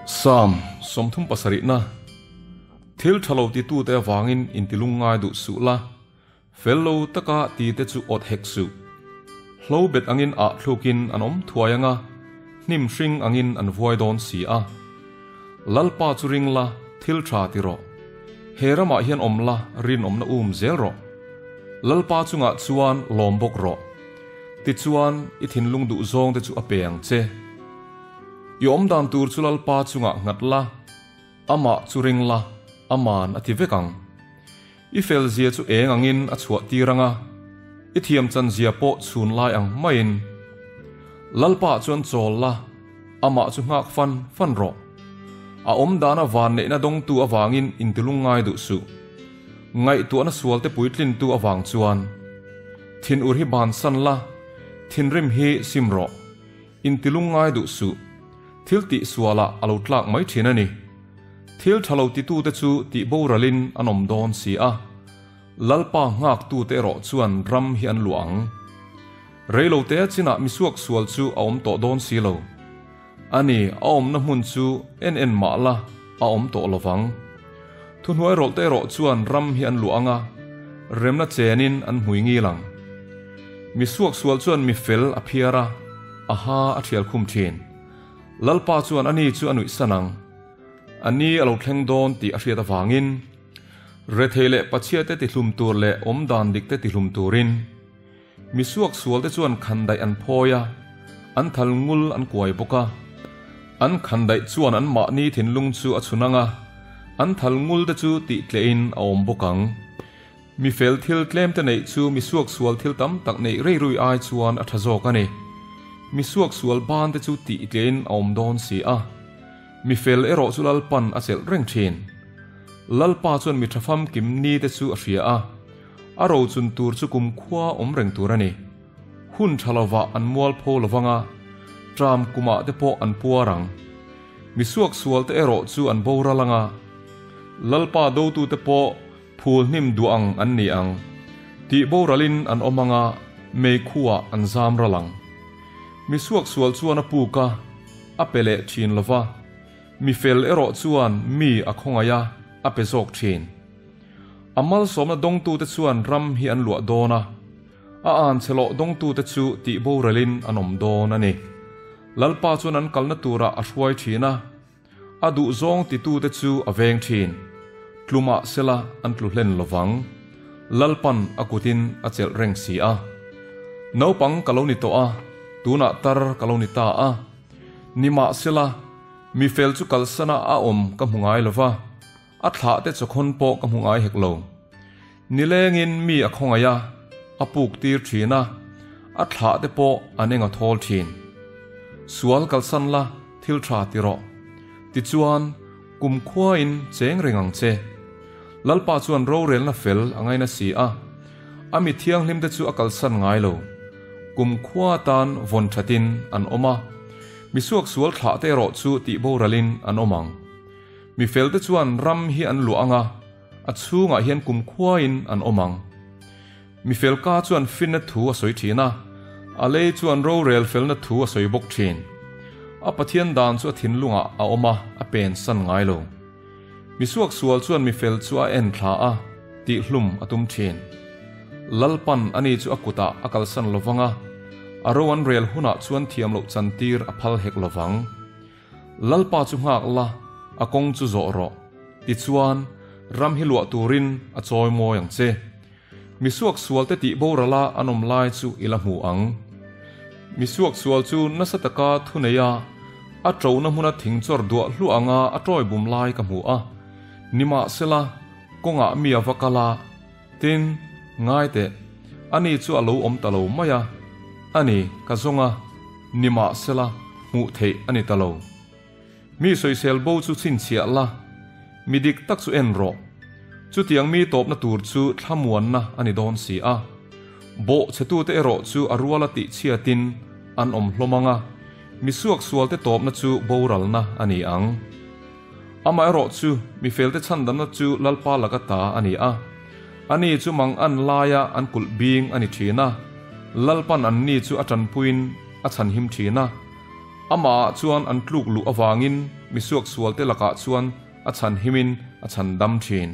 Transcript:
Psalm 37 na Thil tha lo titute avangin intilung ngai duh suh la, fel lo taka tite chu awt hek suh. Hlo bet angin ah thlukin an awm thuai anga, hnim hring angin an vuai dawn si a. Lalpa chu ring la, thil tha ti rawh. He ramah hian awm la, rinawmna um zel rawh. Lalpa chungah chuan lawm bawk rawh. Tichuan, i thinlung duh zawng te chu a pe ang che. I awmdan tur chu Lalpa chungah nghat la, amah chu ring la, aman a ti vek ang. I fel zia chu eng angin a chhuah tir ang a, i thiam chan zia pawh chhun lai ang maiin. Lalpa chuan chawl la, amah chu nghak fan fan rawh. A awmdana van neihna dawngtu avangin intilung ngai duh suh. Ngaihtuahna sualte puitlintu avang chuan. Thin ur hi bansan la, thinrim hi sim rawh. Intilung ngai duh suh. Thil tih sualah a lo tlak mai thin a ni. Thil tha lo titute chu tih boralin an awm dawn si a. Lalpa nghaktute erawh chuan ram hi an luah ang. Reilote chinah misuak sual chu a awm tawh dawn si lo. Ani, a awmna hmun chu en en mah la, a awm tawh lovang. Thuhnuai rawlhte erawh chuan ram hi an luah ang a, remna chenin an hmui ngil ang. Misuak sual chuan mi fel a phiar a, a ha a thial khum thin. Lalpa chuan ani chu a nuih san ang. A ni a lo thleng dawn tih a hriat avangin, rethei leh pachhiate tihlum tur leh awmdan dikte tihlum turin, Misuak sualte chuan khandaih an phawi a, an thal ngul an kuai bawk a. An khandaih chuan an mahni thinlung chu a chhun ang a, an thal ngulte chu tih tlehin a awm bawk ang. Mi fel thil tlemte neih chu misuak sual thil tam tak neih rei rui ai chuan a tha zawk a ni. Misuak sual bante chu tih tlehin a awm dawn si a. Mi fel erawh chu Lalpan a chelh reng thin. Lalpa chuan mi tha famkim nite chu a hria a. A rochun tur chu kumkhua awm reng tur a ni. Hun tha lovah an mualpho lovang a, tram kumah te pawh an puar ang. Mi suaksual te erawh chu an boral ang a, Lalpa dotute pawh phul hnim duah ang an ni ang. Tih boralin an awm ang a, meikhuah an zam ral ang. Mi suaksual chuan a puk a, a pe leh thin lova, mi fel erawh chuan mi a khawngaih a, a pe zawk thin. A malsawmna dawngtute chuan ram hi an luah dawn a, a anchhelawh dawngtute chu tih boralin an awm dawn a ni. Lalpa chuan an kalna turah a hruai thin a, a duhzawng titute chu a veng thin. Tlumah sela an tlu hlen lovang. Lalpan a kutin a chelh reng si a. Naupang ka lo ni tawh a, tunah tar ka lo ni ta a. Nimahsela, mi fel chu kalsana a awm ka hmu ngai lova. A thlah te chawkhawn pawh ka hmu ngai hek lo. Nilengin mi a khawngaih a, a puk tir thin a, a thlah te pawh an eng a thawl thin. Sual kalsan la, thil tha ti rawh. Tichuan, kumkhuain cheng reng ang che. Lalpa chuan rorelna fel a ngaina si a, a mi thianghlim te chu a kalsan ngai lo. Kumkhua atan vawn thatin an awm a, misuaksual thlah te erawh chu tihboralin an awm ang. Mi felte chuan ram hi an luah ang a, a chhungah hian kumkhuain an awm ang. Mi felka chuan finna thu a sawi thin a, a lei chuan rorel felna thu a sawi bawk thin. A Pathian dan chu a thinlungah a awm a, a pen san ngai lo. Mi suaksual chuan mi fel chu a en thla a, tihhlum a tum thin. Lalpan ani chu a kutah a kalsan lovang a, a ro an rel hunah chuan thiam loh chantir a phal hek lovang. Lalpa chu nghak la, a kawng chu zawh rawh. Tichuan, ram hi luah turin a chawi mawi ang che. Mi suaksualte tih borala an awm lai chu i la hmu ang. Mi suaksual chu nasa taka thu nei a, a ṭona hmuna thing chawr duah hluah anga a ṭawi bum lai ka hmu a. Nimahsela, kawngah mi a va kal a, tin, ngai teh, ani chu a lo awm ta lo mai a. Ani, ka zawng a. Nimahsela, hmuh theih a ni ta lo. Mi sawisel bo chu chhinchhiah la, mi dik tak chu en rawh. Chutiang mi tawpna tur chu thlamuanna a ni dawn si a. Bawh chhetute erawh chu a ruala tihchhiatin an awm hlawm ang a, mi suaksualte tawpna chu boralna a ni ang. Amaherawh chu, mi felte chhandamna chu Lalpa laka ta a ni a. Ani chu mang an laia an kulh bing a ni thin a, Lalpan anni chu a tanpuiin a chhanhim thin a. Amahah chuan an tlûk luh avângin mi suaksualte lakah chuan a chhanhimin a chhandam ṭhîn.